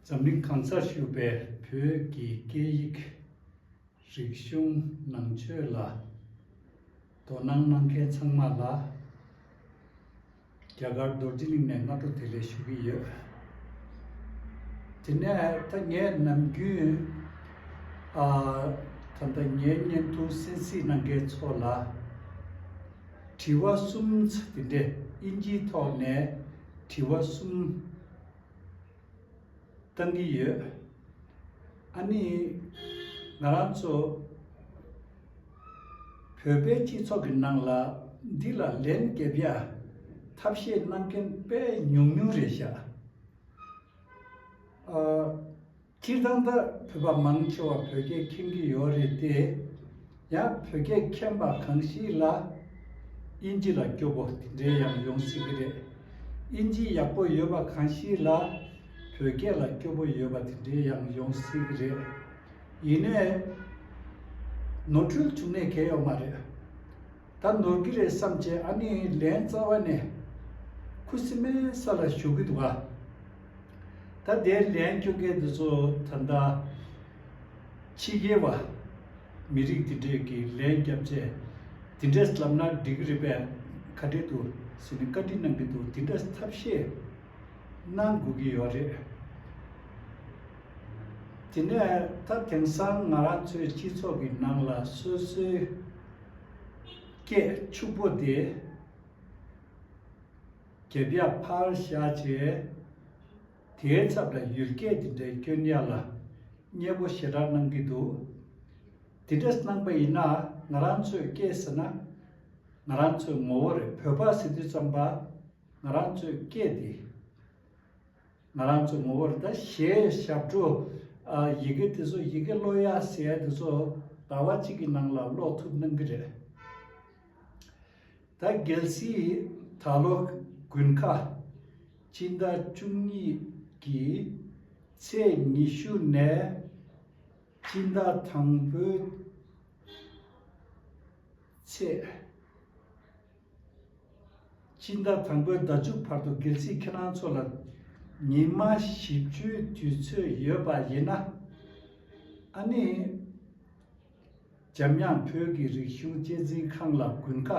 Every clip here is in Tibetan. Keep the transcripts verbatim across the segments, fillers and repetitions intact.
འཛམ་གླིང་གང་སར་བཞུགས་པའི་བོད་ཀྱི་སྐད་ཡིག་རིག་གཞུང་ནང་ཆོས་ལ་དོ་སྣང་གནང་མཁན་ཚང་མ་ལ་རྒྱ་གར་རྡོ་རྗེ་གླིང་ནས་སྔ་དྲོ་བདེ་ལེགས་ཞུ་གི་ཡོད། དེ་ནས་ད་ངས་ནམ་རྒྱུན་ཨ་ད་ལྟ་ངའི་བརྙན་ཐུང་གསན་གཟིགས་གནང་མཁན་ཚོ་ལ་དྲི་བ་གསུམ་དེ་འདྲས་དབྱིན་ཇིའི་ཐོག་ནས་དྲི་བ་གསུམ་བཏང་གི་ཡོད། ཨ་ནི་ང་རང་ཚོ་བོད་པའི་སྤྱི་ཚོགས་ཀྱི་ནང་ལ་འདི་ལ་ལན་རྒྱབ་ཡ་ཐབས་ཤེས་གནང་མཁན་དཔེ་ཉུང་ཉུང་རེད་ཤག་ཨ། སྤྱིར་བཏང་ད་བོད་པ་མང་ཆེ་བ་བོད་སྐད་མཁྱེན་གྱི་ཡོད་རེད་དེ། ཡང་བོད་སྐད་མཁྱེན་པ་གང་ཞིག་ལ་དབྱིན་ཇི་ལ་སྐྱོ་པོ་དེ་འདྲའི་ཡང་ཡོང་སྲིད་ཀྱི་རེད། དབྱིན་ཇི་ཡག་པོ་ཡོད་པ་གང་ཞིག་ལ་བོད་སྐད་ལ་སྐྱོ་པོ་ཡོད་པ་དེ་འདྲའི་ཡང་ཡོང་སྲིད་ཀྱི་རེད། ཡིན་ནའི་ནོར་འཁྲུལ་བྱུང་ནས་གལ་ཡོད་མ་རེད། ད་ནོར་གྱི་རེད་བསམ་བྱས་ཨ་ནི་ལན་རྩ་བ་ནས་ཁུ་སིམ་མེར་ས་ལ་བཞུགས་ཀྱི་འདུག་ག་ད་དེའི་ལན་སྐྱོན་མཁན་འདི་ཚོ་ད་ལྟ་ཕྱི་རྒྱལ་བ་མི་རིགས་འདི་འདྲས་ཀྱིས་ལན་བརྒྱབ་བྱས་འདི་འདྲས་ལབ་ན་འགྲིག་གི་རེད་པས། ག་འདྲས་འདུག་ཟེར་ནས་བཀའ་འདྲི་གནང་གི་འདུག་འདི་འདྲས་ཐབས་ཤེས་གནང་དགོས་ཀྱི་ཡོད་རེད། དེ་ནས་ད་དེང་སང་ང་རང་ཚོའི་སྤྱི་ཚོགས་ཀྱི་ནང་ལ་སོ་སོའི་སྐད་ཕྱུག་པོ་དེ་རྒྱབ་ཡ་ཕར་བཞག་བྱས། དེའི་ཚབ་ལ་ཡུལ་སྐད་དེ་འདྲའི་སྐྱོན་ཡ་ལ་མཉེས་པོ་ཞེ་དྲག་གནང་གི་འདུག་དེ་འདྲ་གནང་པ་ཡིན་ན་ང་རང་ཚོའི་སྐད་ཟེར་ན་ང་རང་ཚོའི་ངོ་བོ་རེད། བོད་པ་ཟེར་དུས་ཙམ་པ་ང་རང་ཚོའི་སྐད་དེ་ང་རང་ཚོའི་ངོ་བོ་རེད། ད་གཞས་ཞབས་བྲོ་ཨ་ཡི་གེ་དེ་ཚོ་ཡི་གེ་ཀློག་ཡ་ཟེར་ཡ་དེ་ཚོ་ཟླ་བ་གཅིག་གི་ནང་ལ་ཀློག་ཐུབ་གནང་གི་རེད། ད་གལ་སྲིད་ད་ལོ་དགུན་ཁ་སྤྱི་ཟླ་བཅུ་གཉིས་ཀྱི་ཚེས་ཉི་ཤུ་ནས་སྤྱི་ཟླ་དང་པོའི་ཚེས་སྤྱི་ཟླ་དང་པོའི་ཟླ་མཇུག་བར་དུ་གལ་སྲིད་ཁྱེད་རང་ཚོ་ལ་ཉི་མ་བཞི་བཅུའི་དུས་ཚོད་ཡོད་པ་ཡིན་ན་ཨ་ནི། འཇམ་དབྱངས་བོད་ཀྱི་རིག་གཞུང་གཅེས་འཛིན་ཁང་ལ་དགུན་ཁ་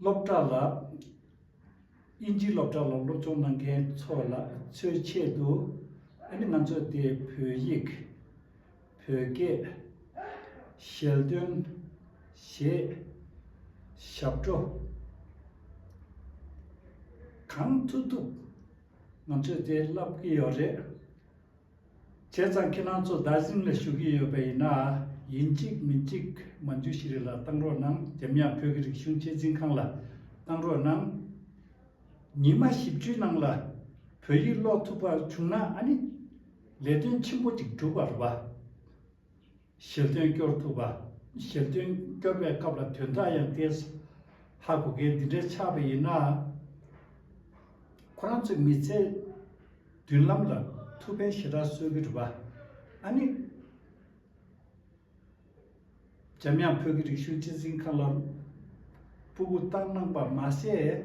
སློབ་གྲྭ་ལ་དབྱིན་ཇིའི་སློབ་གྲྭ་ལ་སློབ་སྦྱོང་གནང་མཁན་ཚོ་ལ་ཚོའི་ཆེད་དུ་ཨ་ནི་ང་ཚོས་དེ་བོད་ཡིག་བོད་སྐད་ཞལ་འདོན་གཞས་ཞབས་བྲོ་གང་ཐུབ་ཐུབ་ང་ཚོས་དེ་བསླབ་ཀྱི་ཡོད་རེད། བྱས་ཙང་ཁྱེད་རང་ཚོ་རྡ་སིང་ལ་བཞུགས་ཀྱི་ཡོད་པ་ཡིན་ན་ཡིན་གཅིག་མིན་གཅིག་མན་ཇུ་ཤི་རི་ལ་བཏང་རོགས་གནང་། འཇམ་དབྱངས་བོད་ཀྱི་རིག་གཞུང་གཅེས་འཛིན་ཁང་ལ་བཏང་རོགས་གནང་། ཉི་མ་བཞི་བཅུའི་ནང་ལ་བོད་ཡིག་ཀློག་ཐུབ་པ་བྱུང་ན་ཨ་ནི་ལས་དོན་ཆེན་པོ་ཅིག་གྲུབ་པ་རེད་པ། ཞལ་འདོན་སྐྱོར་ཐུབ་པ། ཞལ་འདོན་སྐྱོར་བའི་སྐབས་ལ་དོན་དག་ཡང་ཏོག་ཙམ་ཧ་གོ་མཁན་འདི་འདྲ་ཆགས་པ་ཡིན་ན། ཁོ་རང་ཚོའི་མི་ཚེ་མདུན་ལམ་ལ་ཐུགས་ཕན་ཞེ་དྲག་གསོས་ཀྱི་རེད་པ། ཨ་ནི། འཇམ་དབྱངས་བོད་ཀྱི་རིག་གཞུང་གཅེས་འཛིན་ཁང་ལ་སྤུ་གུ་བཏང་གནང་པ་མ་ཟད།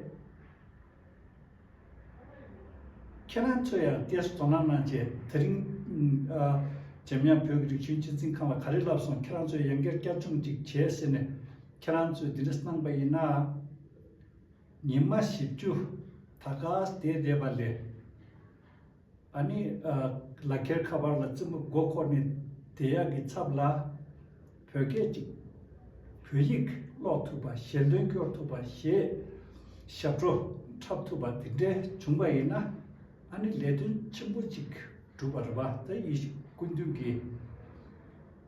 ཁྱེད་རང་ཚོ་ཡང་ཏོག་ཙམ་དོ་སྣང་གནང་བྱས་དེ་རིང་ཨ་འཇམ་དབྱངས་བོད་ཀྱི་རིག་གཞུང་གཅེས་འཛིན་ཁང་ལ་ག་རེ་ལབ་སོང་། ཁྱེད་རང་ཚོས་ཡང་བསྐྱར་བསྐྱར་སྦྱོང་ཅིག་བྱས་ཟེར་ནས་ཁྱེད་རང་ཚོས་འདི་འདྲ་གནང་པ་ཡིན་ན། ཉི་མ་བཞི་བཅུ་ད་ག་བསྡད་བསྡད་པ་ལས། ཨ་ནི་ཨ་ལག་ཁྱེར་ཁ་པར་ལ་རྩེད་མོ་མགོ་འཁོར་ནས་བསྡད་ཡག་གི་ཚབ་ལ་བོད་སྐད་ཅིག་བོད་ཡིག་ཀློག་ཐུབ་པ། ཞལ་འདོན་སྐྱོར་ཐུབ་པ། གཞས་ཞབས་བྲོ་འཁྲབ་ཐུབ་པ་དེ་འདྲའི་བྱུང་པ་ཡིན་ན་ཨ་ནི་ལས་དོན་ཆེན་པོ་ཅིག་གྲུབ་པ་རེད་པ། ད་ཡེ་ཤུ་སྐུ་མདུན་གྱི་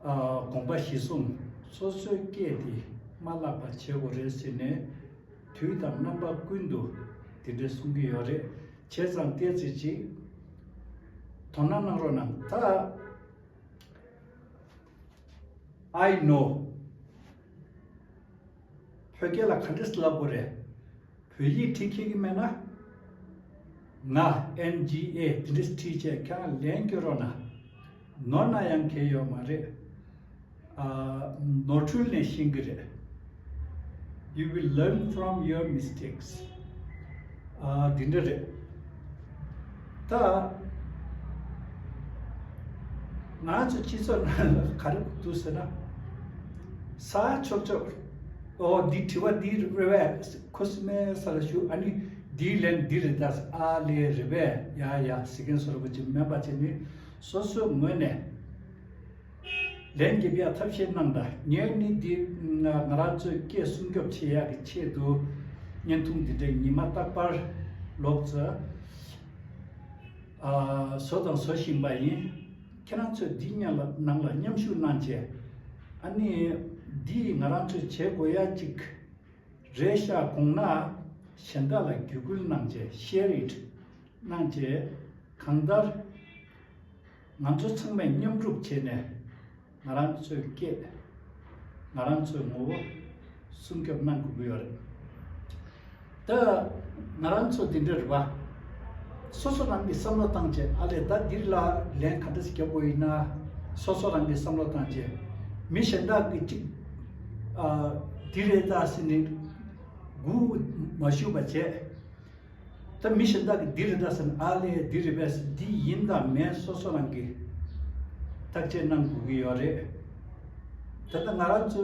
ཨ་དགོངས་པ་གཞི་བཟུང་སོ་སོའི་སྐད་དེ་མ་བརླག་པ་བྱེད་དགོས་རེད་ཟེར་ནས་དུས་དང་རྣམ་པ་ཀུན་ཏུ་དེ་འདྲ་གསུང་གི་ཡོད་རེད། བྱས་ཙང་ཏོག་ཙམ་ཅིག་དོ་སྣང་གནང་རོགས་གནང་། ད་I know བོད་སྐད་ལ་ག་འདྲས་ལབ་དགོས་རེད། བོད་ཡིག་བྲིས་ཁྱེར་གྱི་མེད་ན། ང་N G A དེ་འདྲས་བྲིས་བྱས་ཁྱེད་རང་ལན་སྐྱོན་རོགས་གནང་། ནོར་ན་ཡང་གལ་ཡོད་མ་རེད། ཨ་ནོར་འཁྲུལ་ནས་ཤེས་ཀྱི་རེད། You will learn from your mistakes. ཨ་འདི་འདྲ་རེད། ད་ ང་ཚོ་སྤྱི་ཚོགས་ནང་ལ་ག་རེ་འདུག་ཟེར་ན། ས་ཆོག་ཆོག་ཨོ་འདི་དྲི་བ་འདི་རེད་པས། ཁུ་སིམ་མེར་ས་ལ་བཞུགས། ཨ་ནི་འདིའི་ལན་འདི་རེད་ད། ཨ་ལས་རེད་པས། ཡ་ཡ་ཟེར་མཁན་བཟོ་འདྲ་པོ་ཅིག་མེད་པ་བྱས་ནས། སོ་སོའི་ངོས་ནས་ལན་རྒྱབ་ཡག་ཐབས་ཤེས་གནང་དང་། ངས་ནི་འདི་ང་ང་རང་ཚོའི་སྐད་སྲུང་སྐྱོབ་བྱེད་ཡག་གི་ཆེད་དུ་བརྙན་ཐུང་འདི་འདྲའི་ཉི་མ་རྟག་པར་ལོག་ཙམ་ཨ་བཟོ་དང་བཟོ་བཞིན་པ་ཡིན། ཁྱེད་རང་ཚོས་འདི་ཉ་ལ་ནང་ལ་མཉམ་ཞུགས་གནང་བྱས། ཨ་ནི་འདི་ང་རང་ཚོས་བྱེད་དགོས་ཡ་གཅིག་རེད་ཤག་དགོངས་ན་གཞན་དག་ལ་བརྒྱུད་སྐུལ་གནང་བྱས། Share it གནང་བྱས། གང་ལྟར་ང་ཚོ་ཚང་མས་མཉམ་རུབ་བྱས་ནས་ང་རང་ཚོའི་སྐད། ང་རང་ཚོའི་ངོ་བོ་སྲུང་སྐྱོབ་གནང་དགོས་ཀྱི་ཡོད་རེད། ད་ང་རང་ཚོ་འདི་འདྲ་རེད་པ། སོ་སོ་རང་གིས་བསམ་བློ་བཏང་བྱས། ཨ་ལས་ད་འདིར་ལ་ལན་ག་འདྲ་ཞིག་རྒྱབ་དགོས་ཡིན་ན། སོ་སོ་རང་གིས་བསམ་བློ་བཏང་བྱས། མི་གཞན་དག་གིས་ཅིག་ཨ་འདི་རེད་ད་ཟེར་ནས་སྒུག་མ་བཞུགས་པ་བྱས། ད་མི་གཞན་དག་གིས་འདི་རེད་ད་ཟེར་ན། ཨ་ལས་འདི་རེད་པས་ཟེར། འདི་ཡིན་དང་མིན་སོ་སོ་རང་གིས་བརྟག་དཔྱད་གནང་དགོས་ཀྱི་ཡོད་རེད། ད་ལྟ་ང་རང་ཚོ་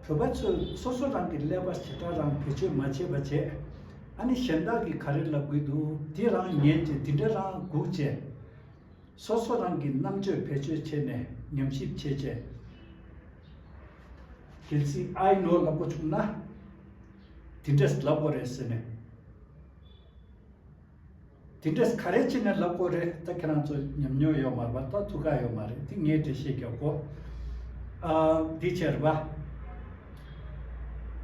བོད་པ་ཚོས་སོ་སོ་རང་གི་ཀླད་པ་ཞེ་དྲག་རང་བེད་སྤྱོད་མ་བྱས་པ་བྱས། ཨ་ནི་གཞན་དག་གིས་ག་རེ་ལབ་ཀྱི་འདུག་འདི་རང་ཉན་བྱས། འདི་འདྲ་རང་སྒུག་བྱས། སོ་སོ་རང་གི་རྣམ་དཔྱོད་བེད་སྤྱོད་བྱས་ནས་ཉམས་ཞིབ་བྱས་བྱས། གལ་སྲིད་I know ལབ་དགོས་བྱུང་ན། འདི་འདྲས་ལབ་དགོས་རེད་ཟེར་ནས། དེ་འདྲས་ག་རེ་བྱས་ནས་ལབ་དགོས་རེད། ད་ཁྱེད་རང་ཚོ་ཉམས་མྱོང་ཡོད་མ་རེད་པ། ད་ཐུགས་ཁག་ཡོད་མ་རེད། དེ་ངས་འགྲེལ་བཤད་རྒྱག་དགོས། ཨ་འདི་བྱས་རེད་པ།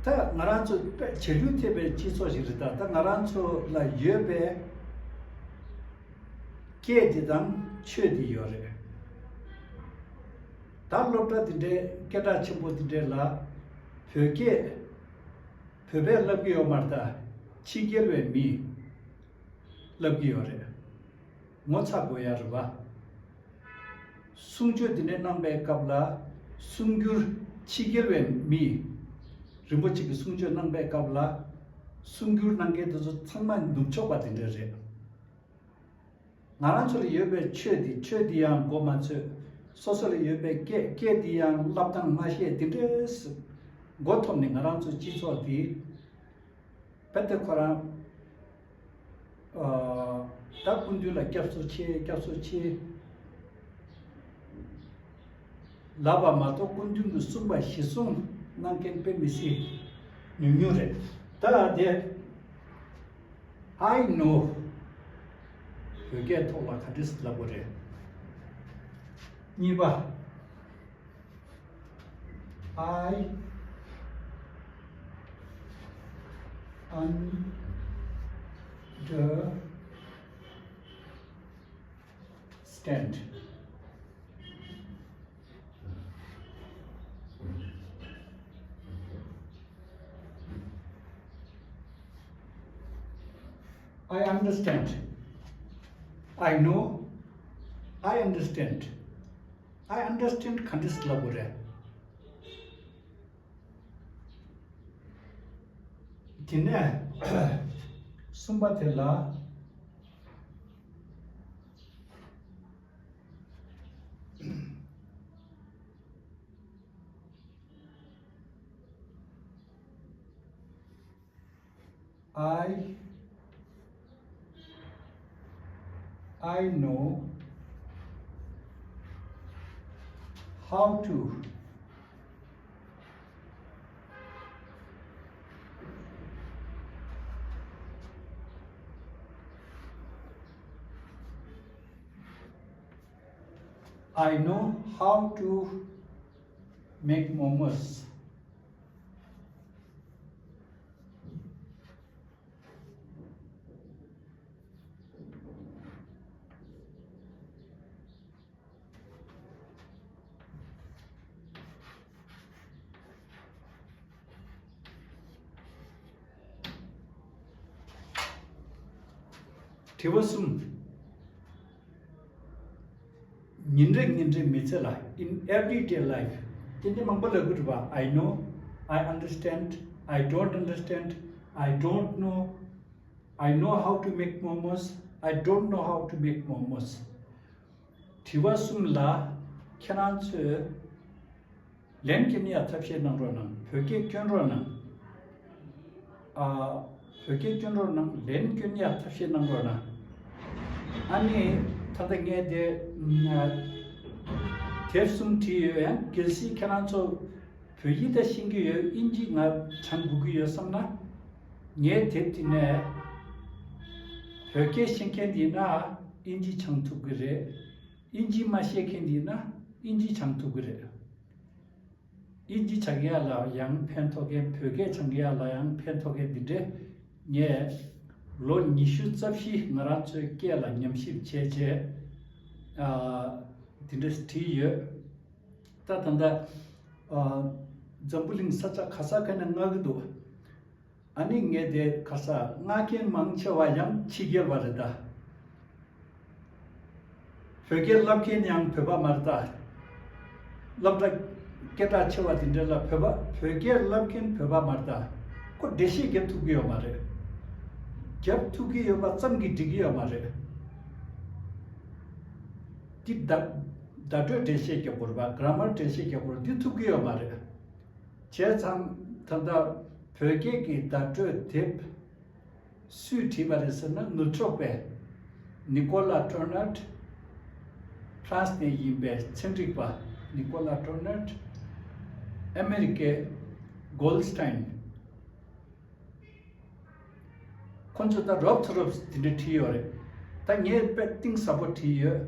ད་ང་རང་ཚོ་དཔེ་བྱ་ལུགས་ཐེབས་པའི་སྤྱི་ཚོགས་ཤིག་རེད། ད་ད་ང་རང་ཚོ་ལ་ཡོད་པའི་སྐད་འདི་དང་ཆོས་འདི་ཡོད་རེད། ད་སློབ་གྲྭ་འདི་འདྲའི་སྐད་གྲགས་ཆེན་པོ་འདི་འདྲའི་ལ་བོད་སྐད་བོད་པས་ལབ་ཀྱི་ཡོད་མ་རེད། ད་ཕྱི་རྒྱལ་བའི་མིས་ལབ་ཀྱི་ཡོད་རེད། ངོ་ཚ་དགོས་ཡ་རེད་པ། གསུང་ཆོས་འདི་འདྲ་གནང་པའི་སྐབས་ལ་གསུང་སྒྱུར་ཕྱི་རྒྱལ་བའི་མི། རིན་པོ་ཆེ་གིས་གསུང་ཆོས་གནང་པའི་སྐབས་ལ་གསུང་སྒྱུར་གནང་མཁན་དེ་ཚོ་ཚང་མ་ནུབ་ཕྱོགས་པ་དེ་འདྲ་རེད། ང་རང་ཚོ་ལ་ཡོད་པའི་ཆོས་འདི་ཆོས་འདི་ཡང་མགོ་མ་ཚོས། སོ་སོ་ལ་ཡོད་པའི་སྐད་སྐད་འདི་ཡང་བསླབ་སྟངས་མ་ཤེས། དེ་འདྲས་མགོ་འཐོམ་ནས་ང་རང་ཚོ་སྤྱི་ཚོགས་འདི་རྦད་དེ་ཁོ་རང་ཨ་ད་སྐུ་མདུན་ལ་སྐྱབས་སུ་མཆི། སྐྱབས་སུ་མཆི་ལབ་པ་མ་གཏོགས་སྐུ་མདུན་གྱིས་གསུངས་པ་གཞིར་བཟུང་གནང་མཁན་དཔེ་མི་སྲིད་ཉུང་ཉུང་རེད། ད་དེ་I know བོད་སྐད་ཐོག་ལ་ག་འདྲས་ལབ་དགོས་རེད། གཉིས་པ། I understand. I understand. I know. I understand. I understand ག་འདྲས་ལབ་དགོས་རེད། དེ་ནས་གསུམ་པ་དེ་ལ། I I know how to I know how to make momos. དྲི་བ་གསུམ། ཉིན་རེ་ཉིན་རེ་མི་ཚེ་ལ། In everyday life དེ་འདྲ་མང་པོ་ལབ་དགོས་རེད་པ། I know, I understand, I don't understand, I don't know, I know how to make momos, I don't know how to make momos. དྲི་བ་གསུམ་ལ་ ཁྱེད་རང་ཚོས་ལན་སྐྱོན་ཡ་ཐབས་ཤེས་གནང་རོགས་གནང་། བོད་སྐད་སྐྱོན་རོགས་གནང་། ཨ། བོད་སྐད་སྐྱོན་རོགས་གནང་། ལན་སྐྱོན་ཡ་ཐབས་ཤེས་གནང་རོགས་གནང་། ཨ་ནི་ད་ལྟ་ངས་དེ་དེབ་གསུམ་བྲིས་ཡོད། ཡང་གལ་སྲིད་ཁྱེད་རང་ཚོ་བོད་ཡིག་ད་ཤེས་ཀྱི་ཡོད། ཨིན་ཇི་ང་སྦྱང་དགོས་ཀྱི་ཡོད་བསམ་ན། ངའི་དེབ་དེ་ནས་བོད་སྐད་ཤེས་མཁན་དེ་ཡིན་ན་ཨིན་ཇི་སྦྱང་ཐུབ་ཀྱི་རེད། ཨིན་ཇི་མ་ཤེས་མཁན་དེ་ཡིན་ན་ཨིན་ཇི་སྦྱང་ཐུབ་ཀྱི་རེད། ཨིན་ཇི་སྦྱང་ཡ་ལ་ཡང་ཕན་ཐོགས་མཁན། བོད་སྐད་སྦྱང་ཡ་ལ་ཡང་ཕན་ཐོགས་མཁན་འདི་འདྲས་ངས་ལོ་ཉི་ཤུ་རྩ་བཞི་ང་རང་ཚོའི་སྐད་ལ་ཉམས་ཞིབ་བྱས་བྱས། ཨ། འདི་འདྲས་བྲིས་ཡོད། ད་ད་ལྟ་ཨ། འཛམ་བུ་གླིང་ས་ཆ་ག་ས་ག་ནས་མངགས་ཀྱི་འདུག། ཨ་ནི་ངས་དེ་ག་ས་མངགས་མཁན་མང་ཆེ་བ་ཡང་ཕྱི་རྒྱལ་བ་རེད་ད། བོད་སྐད་བསླབ་མཁན་ཡང་བོད་པ་མ་རེད་ད། སློབ་གྲྭ་སྐད་གྲགས་ཆེ་བ་དེ་འདྲ་ལ་བོད་པ། བོད་སྐད་བསླབ་མཁན་བོད་པ་མ་རེད་ད། ཁོ་འགྲེལ་བཤད་རྒྱབ་ཐུབ་ཀྱི་ཡོད་མ་རེད། རྒྱབ་ཐུབ་ཀྱི་ཡོད་པ་ཙམ་གྱིས་འགྲིག་གི་ཡོད་མ་རེད། འདི་བརྡ་བརྡ་སྤྲོད་འགྲེལ་བཤད་རྒྱབ་དགོས་རེད་པ། གྷ་ར་མར་འགྲེལ་བཤད་རྒྱབ་དགོས་རེད། འདི་ཐུབ་ཀྱི་ཡོད་མ་རེད། བྱས་ཙང་ད་ལྟ་བོད་སྐད་ཀྱི་བརྡ་སྤྲོད་དེབ་སུས་བྲིས་པ་རེད་ཟེར་ན། ནུབ་ཕྱོགས་པའི་ནི་ཀོ་ལ་ཏྲོ་ནར། ཧྥ་རན་སི་ནས་ཡིན་པའི་ཚན་རིག་པ་ནི་ཀོ་ལ་ཏྲོ་ནར། ཨ་མེ་རི་ཀའི་གོལ་སི་ཏཱིན། ཁོང་ཚོས་ད་རོབ་ཚ་རོབ་དེ་འདྲ་བྲིས་ཡོད་རེད། ད་ངས་དཔེ་གཏིང་ཟབ་པོ་བྲིས་ཡོད།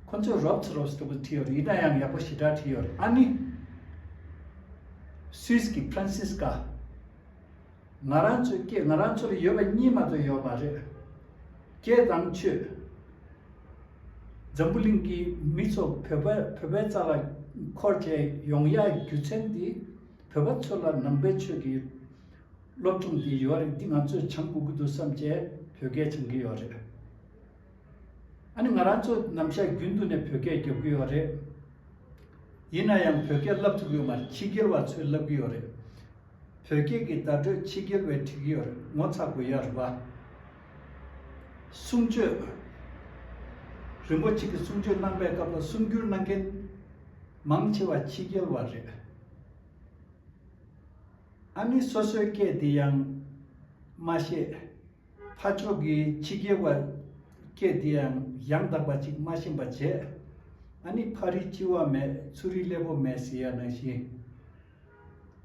ཁོང་ཚོས་རོབ་ཚ་རོབ་ཟེར་བ་བྲིས་ཡོད་རེད། ཡིན་ན་ཡང་ཡག་པོ་ཞེ་དྲག་བྲིས་ཡོད་རེད། ཨ་ནི་སུད་སི་གི་ཕ་རན་སིས་ཀ། ང་རང་ཚོའི་སྐད། ང་རང་ཚོ་ལ་ཡོད་པ་གཉིས་མ་གཏོགས་ཡོད་མ་རེད། སྐད་དང་ཆོས། འཛམ་བུ་གླིང་གི་མི་ཚོ་བོད་པ། བོད་པའི་རྩ་ལ་འཁོར་བྱས་ཡོང་ཡག་རྒྱུ་མཚན་འདི་བོད་པ་ཚོ་ལ་ནང་པའི་ཆོས་ཀྱི་སློབ་སྦྱོང་འདི་ཡོད་རེད། འདི་ང་ཚོས་སྦྱང་དགོས་ཀྱི་འདུག་བསམ་བྱས་བོད་སྐད་སྦྱང་གི་ཡོད་རེད། ཨ་ནི་ང་རང་ཚོ་ནམ་ཞག་རྒྱུན་དུ་ནས་བོད་སྐད་རྒྱབ་ཀྱི་ཡོད་རེད། ཡིན་ན་ཡང་བོད་སྐད་བསླབ་ཐུབ་ཀྱི་ཡོད་མ་རེད། ཕྱི་རྒྱལ་བ་ཚོས་བསླབ་ཀྱི་ཡོད་རེད། བོད་སྐད་ཀྱི་བརྡ་སྤྲོད་ཕྱི་རྒྱལ་བས་འབྲི་གི་ཡོད་རེད། ངོ་ཚ་དགོས་ཡ་རེད་པ། གསུང་ཆོས། རིན་པོ་ཆེ་གི་གསུང་ཆོས་གནང་པའི་སྐབས་ལ་གསུང་བསྒྱུར་གནང་མཁན་མང་ཆེ་བ་ཕྱི་རྒྱལ་བ་རེད། ཨ་ནི་སོ་སོའི་སྐད་དེ་ཡང་མ་ཤེས། ཕར་ཕྱོགས་ཀྱི་ཕྱི་རྒྱལ་བ་སྐད་དེ་ཡང་ཡང་དག་པ་ཅིག་མ་ཤེས་པ་བྱས། ཨ་ནི་ཕ་རི་གཅིག་པ་མེད། ཚུ་རི་སླེ་པོ་མེད་ཟེར་ཡ་ནང་བཞིན།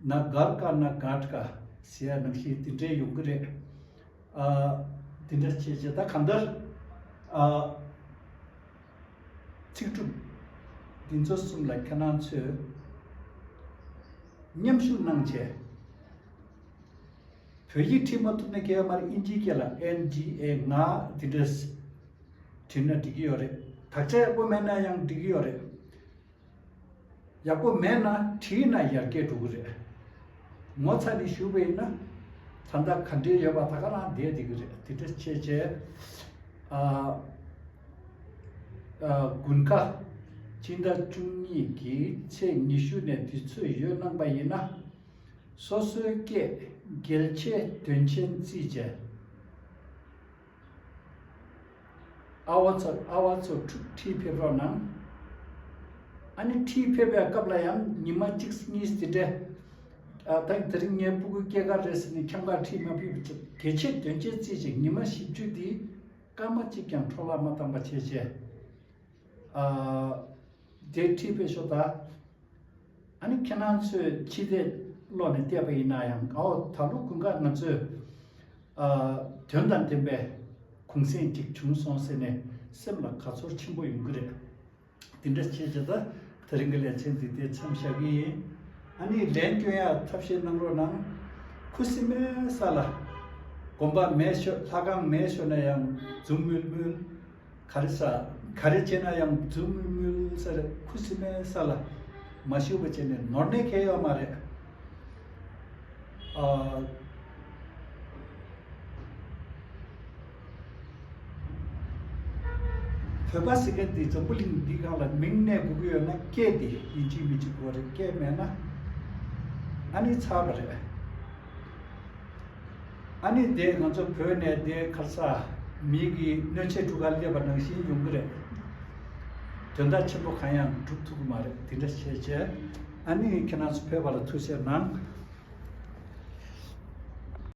ན་གར་ཀ་ན་གར་ཀ་ཟེར་ཡ་ནང་བཞིན་དེ་འདྲའི་ཡོང་གི་རེད། ཨ། དེ་འདྲ་བྱས་བྱས་ད་གང་ལྟར། ཨ། ཚིག་གྲུབ་འདི་ཚོ་གསུམ་ལ་ཁྱེད་རང་ཚོས་མཉམ་ཞུགས་གནང་བྱས། བོད་ཡིག་བྲིས་མ་ཐུབ་ན་སྐད་མར་ཨིན་ཇིའི་སྐད་ལ་ཨེན་ཇི་ཨེ་ང་འདི་འདྲས་བྲིས་ན་འགྲིག་གི་ཡོད་རེད། དག་ཆ་ཡག་པོ་མེད་ན་ཡང་འགྲིག་གི་ཡོད་རེད། ཡག་པོ་མེད་ན་བྲིས་ན་ཡར་རྒྱས་འགྲོ་གི་རེད། ངོ་ཚ་ནས་ཞུས་པ་ཡིན་ན། ད་ལྟ་ག་འདྲས་ཡོད་པ་ད་ག་རང་བསྡད་བསྡད་ཀྱི་རེད། དེ་འདྲ་བྱས་བྱས། ཨ། ཨ། དགུན་ཁ་སྤྱི་ཟླ་བཅུ་གཉིས་ཀྱི་ཚེས་ཉི་ཤུ་ནས་དུས་ཚོད་ཡོད་གནང་པ་ཡིན་ན། སོ་སོའི་སྐད་གལ་ཆེ་དོན་ཆེན་བརྩིས་བྱས། ཨ་བ་ཚོ། ཨ་བ་ཚོ་ཁྲུ་ཁྲིད་ཕེབས་རོགས་གནང་། ཨ་ནི་ཁྲིད་ཕེབས་པའི་སྐབས་ལ་ཡང་ཉི་མ་གཅིག་གཉིས་དེ་འདྲས། ཨ། ད་དེ་རིང་ངའི་སྤུ་གུ་སྐྱེས་སྐར་རེད་ཟེར་ནས་ཁྱམས་ཁར་ཁྲིད་མ་ཕེབས་པ་བྱས། གལ་ཆེ་དོན་ཆེ་བརྩིས་བྱས་ཉི་མ་བཞི་བཅུ་འདི་སྐར་མ་གཅིག་ཀྱང་འཕྲོ་བརླག་མ་བཏང་པ་བྱས་བྱས། ཨ། དེ་ཁྲིད་ཕེབས་ཤོག་ད། ཨ་ནི་ཁྱེད་རང་ཚོས་ཕྱི་བལྟས་ཀློག་ནས་བལྟས་པ་ཡིན་ན་ཡང་། ཨོ། ད་ལོ་དགུན་ཁ་ང་ཚོས། ཨ། དོན་དང་ལྡན་པའི་གུང་སེང་ཅིག་བྱུང་སོང་ཟེར་ནས་སེམས་ལ་དགའ་ཚོར་ཆེན་པོ་ཡོང་གི་རེད། དེ་འདྲ་བྱས་བྱས་ད་དེ་རིང་གི་ལེ་ཚན་འདི་དེ་མཚམས་བཞག་གི་ཡིན། ཨ་ནི་ལན་སྐྱོན་ཡ་ཐབས་ཤེས་གནང་རོགས་གནང་། ཁུ་སིམ་མེར་ས་ལ། དགོན་པ་མེད་ཤོ། ལྷ་ཁང་མེད་ཤོ་ན་ཡང་འཛུམ་དམུལ་དམུལ། ག་རེ་ཟ། ག་རེ་བྱས་ན་ཡང་འཛུམ་དམུལ་དམུལ་ཟེར། ཁུ་སིམ་མེར་ས་ལ་མ་ཞུ་བ་བྱས་ནས་ནོར་ནས་ཁེལ་ཡོད་མ་རེད། ཨ། བོད་པ་ཟེར་མཁན་འདི་འཛམ་བུ་གླིང་འདི་སྒང་ལ་མིང་གནས་དགོས་ཀྱི་ཡོད་ན་སྐད་འདི་ཡིན་གཅིག་མིན་གཅིག་དགོས་རེད། སྐད་མེད་ན་ཨ་ནི་ཚར་བ་རེད། ཨ་ནི་དེ་ང་ཚོ་བོད་ནས་དེ་ག་རེ་ཟ། མི་གི་སྣོད་ཆས་འཁྲུ་གར་སླེབས་པ་ནང་བཞིན་ཡོང་གི་རེད། དོན་དག་ཆེན་པོ་གང་ཡང་སྒྲུབ་ཐུབ་ཀྱི་མ་རེད། དེ་འདྲ་བྱས་བྱས་ཨ་ནི་ཁྱེད་རང་ཚོ་ཕེབས་པ་ལ་ཐུགས་རྗེ་གནང་།